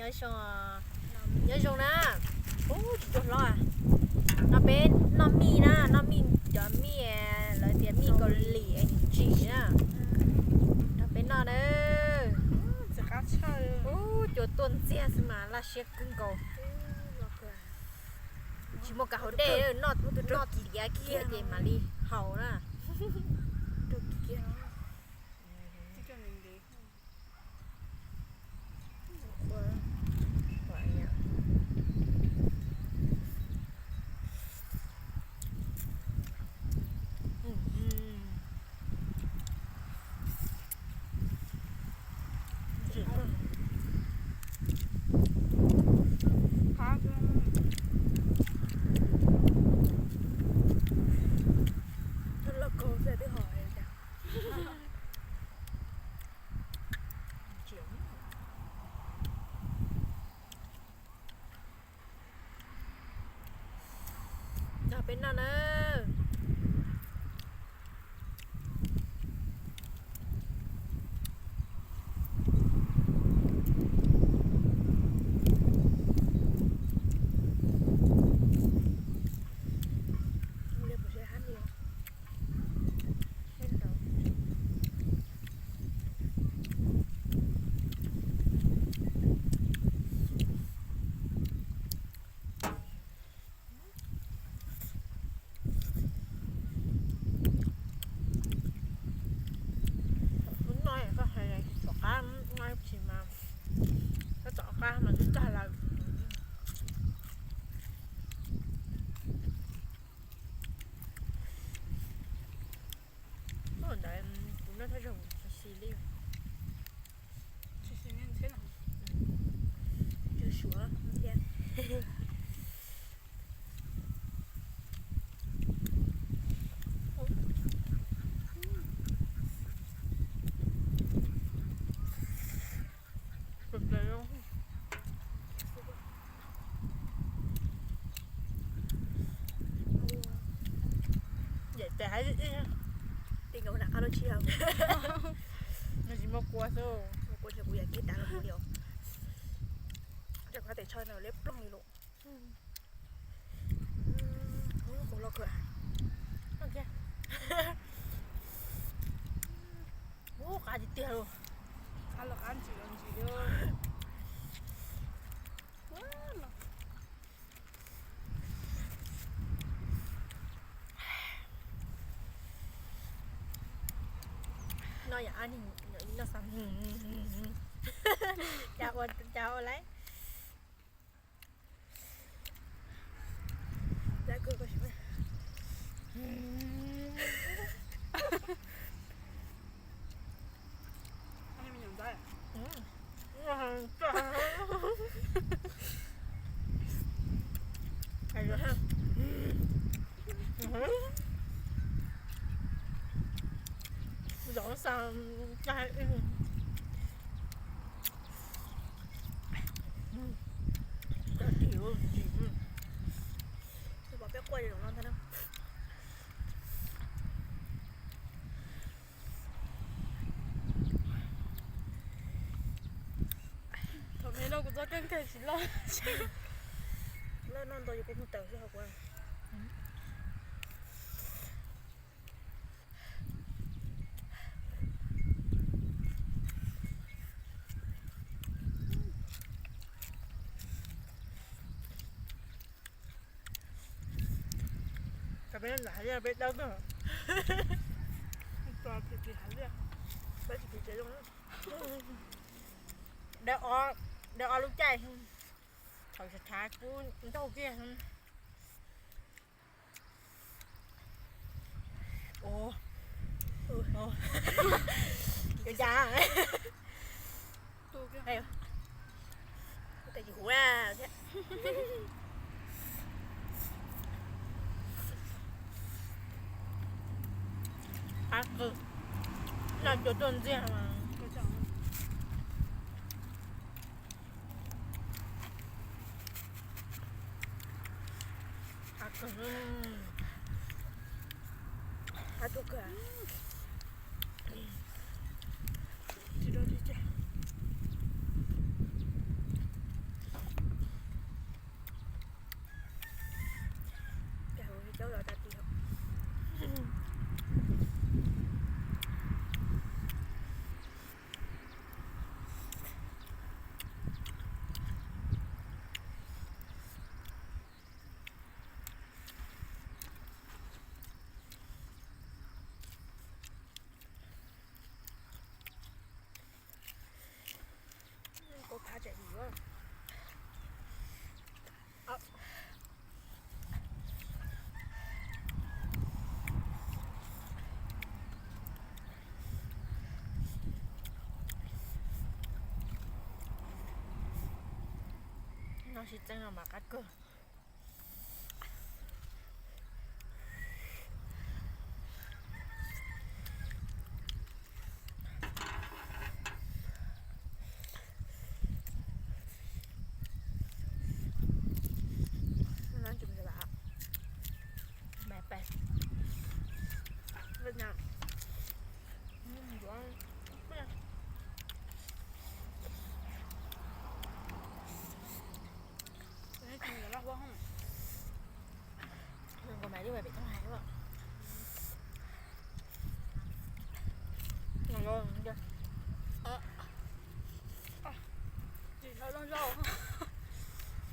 Nyob zoo na. Ub, tsis tshua hlob. No peb noj mij na, noj mij cov mij, lawv tias mij Kaus Lim es tsis na. Nrog peb noj na. Ub, cua tuaj ntxiag xwb mas laj siab kawg nkaus. Tsis muaj kav hauv dej, noj tiav kiag ces mam li haus na. Nrog peb noj na. Hnub no koj hais tsis tom qab, hnub no tsis mas, koj tom qab mas twb tag lawm. Ntawd kuv noj thaj zaug kuv tsis xis li. Tsw suav thiab. Yam tes haib ib, tes nkaus nram qab lub tshis. Nws tsis muaj kua xwb, muaj kua ntshe kuv yam kiag tas los kuv li os. Rau qhov tes tsho no liab ploog li lawm. Ub, qos los kawg. Ub, qab tiag tiag los. Qab los qab ntsim los ntsim li. No yam ab, no xav, cas ua cas ua laib. Zov xav cai. Cov ris ua ris. Peb quaj zoo no ntag na. Thaum me no kuv txoj keej kawg tsis loj. Loj no nto yus peb mus tawm xwb hos kuv. Peb lam hais liaj peb dawb kawg. Peb tsis hais liaj, peb tsis tsev zoo. Dawb ob lub caij, thaum tshav kub ntaug kiag. Ua cas tes huv thiab. Qab kawg, noj cua tuaj ntxiag mas. Qab kawg, qab tuaj kawg. Tsis dua tsis tseg. Sib txeeb no mas qab kawg.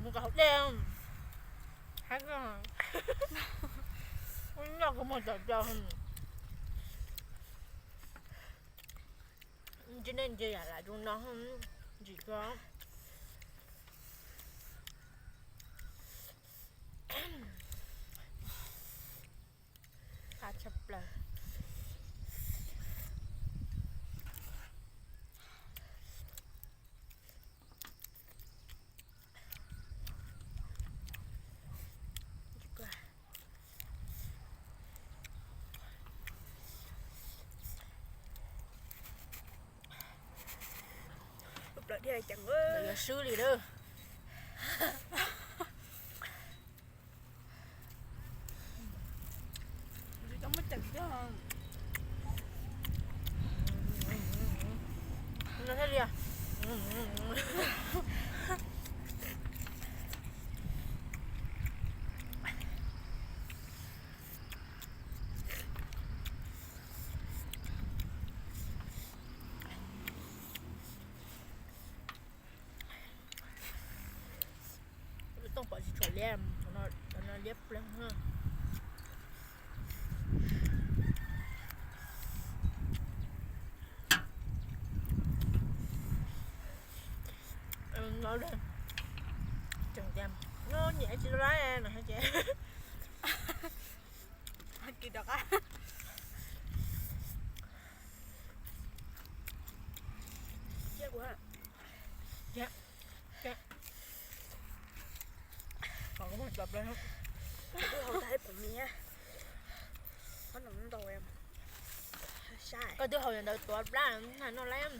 Mus kom hauv dej, hab koj, ub noj kua muag tawm plaws. Tsis nej ntsia yam lam zoo no, ntsim koj. Qab tshaj plaws. Yuav swb li lawm. Lub tooj pom tsis tshua liab, cov no liab ploog na. No tseem tias, no nyiam tsis tau lawm no ces kis rov qab. Koj twb haus ntawd tuav plab na no lawm.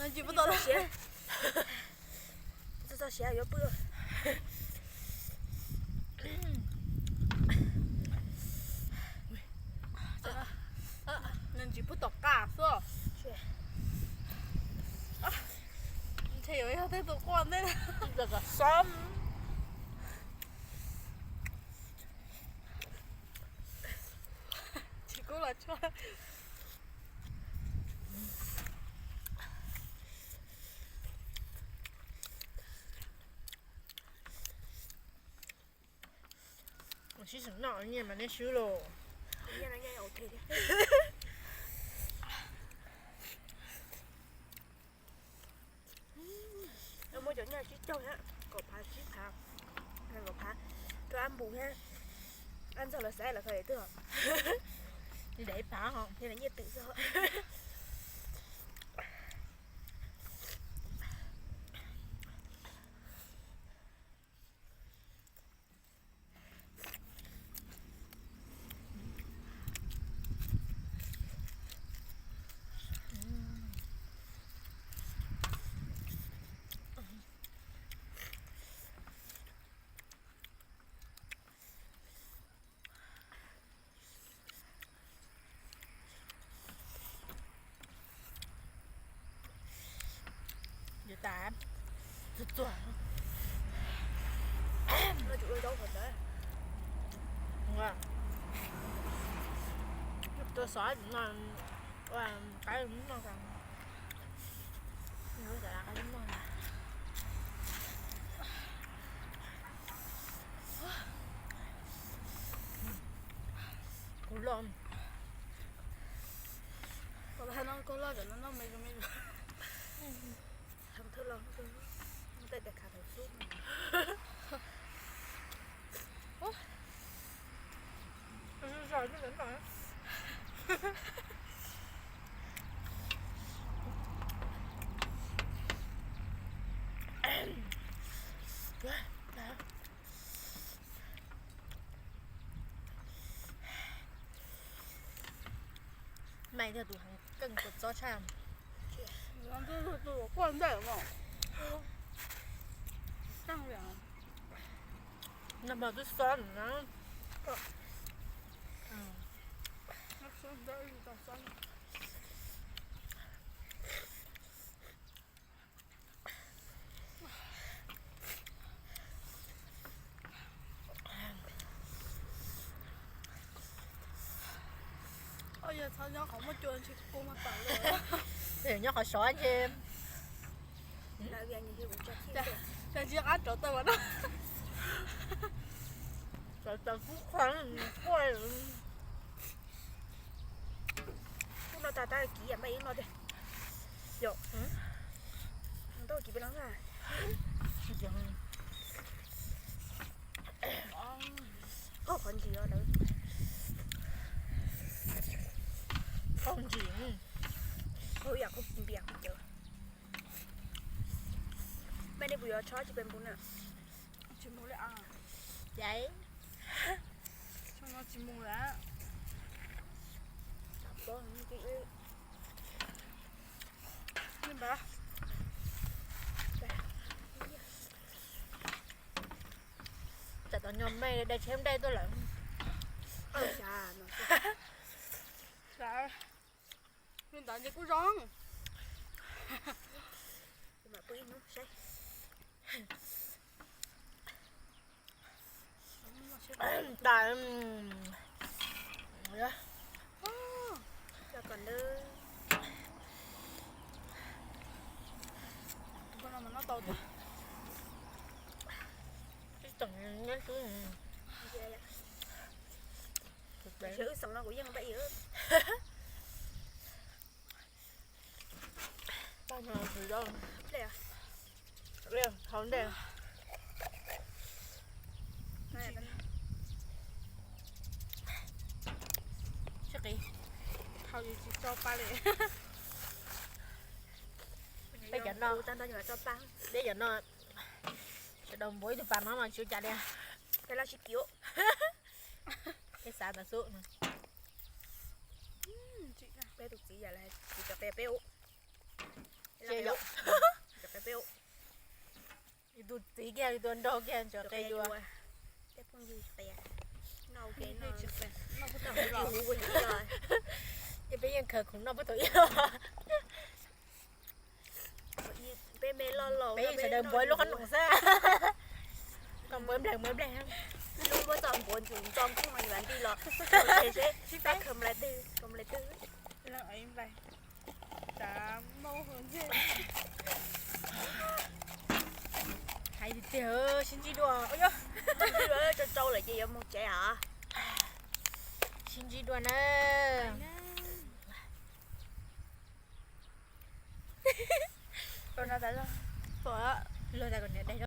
Ntsis pub tau siav, txog siav yuav pw. Nws ntsis pub tom qab xwb. Ntshe yuav yog tej tus quaj ntej. Kom xob. Tsis kub los tsuag. Sib xeem noj nyiaj mas neb swb lauj. Muab cov nyiaj sib caug thiab, kaum phav tsib phav, kaum phav, rau ab npus thiab, ab ntxog lawv xaiv lawv kho twg, ntev phav ho thiab nyiaj twm xwb. Yuav tas, txuag txuag. Tua xov no, ua qaib no, qaib no. Kaus loj, kaus loj, cov no noj me me. Thawj los, tej tes khav thaum xub. Maj thiab tus heev keej kua txob tshaj. Tus quaj ntej mas. Nag hmo twb xob na. Yog txhob nyob qhov muaj cua ntshe kuv kua muag tawm lawm. Nyob qhov sov ntshe. Cas ntshe qab rov tawm mas no. Rov tawm kub qhov quaj. Ub no tas tab kiv yam npaj ib no tiag. Yom. Tau kiv peb lab na. Qhov ntsis os lawv. Qhov ntsis. Qhov yam qhov npias qhov cawv. Mej nej puas yuav tshob tsis pes npus na? Tsis mus li as. Yais. Tsis mus lawm. Tsam tom nyog mej dai tsheb dai tuaj lawm. Li ntawd ntshe kuj zoo. Kuv mam pw ib hnub saib. Tais. Coj kom nws. Tus no mas noj tau tiag. Ib tsoom nyob xwb. Sawv wb xeem no kuv yeej npaj ib. Paj no xwb. Hau ntej. Sib qis. Hau yus tsis tso pa li. Peb cov no, peb cov no, sawv daws npuav ib tug pas no mas tsis ua cas li. Peb laj sib kiv. Peb xav ntawd xwb. Peb tus txiv yam li tsis cov qe peb ua. Ces yog cov qe peb ua. Yus tus txiv kiag, yus tus nraug kiag, cov qe yuav. Ces peb yeej khaws khoom noj puag thaum ib. Peb me loj los peb yeej sawv daws npuav lub qhob noom xwb. Kom npuav npleg npuav npleg. Lub muab txoj npuav ntsum nto nkuj mas yuav nti los. Sib pab khaws nplai twg, khaws nplai twg. Hais tiag tiag, sib ntsib dua. Tsau tsau lawm ces yuav mus tsev os. Sib ntsib dua na. Luag tas kom niam daig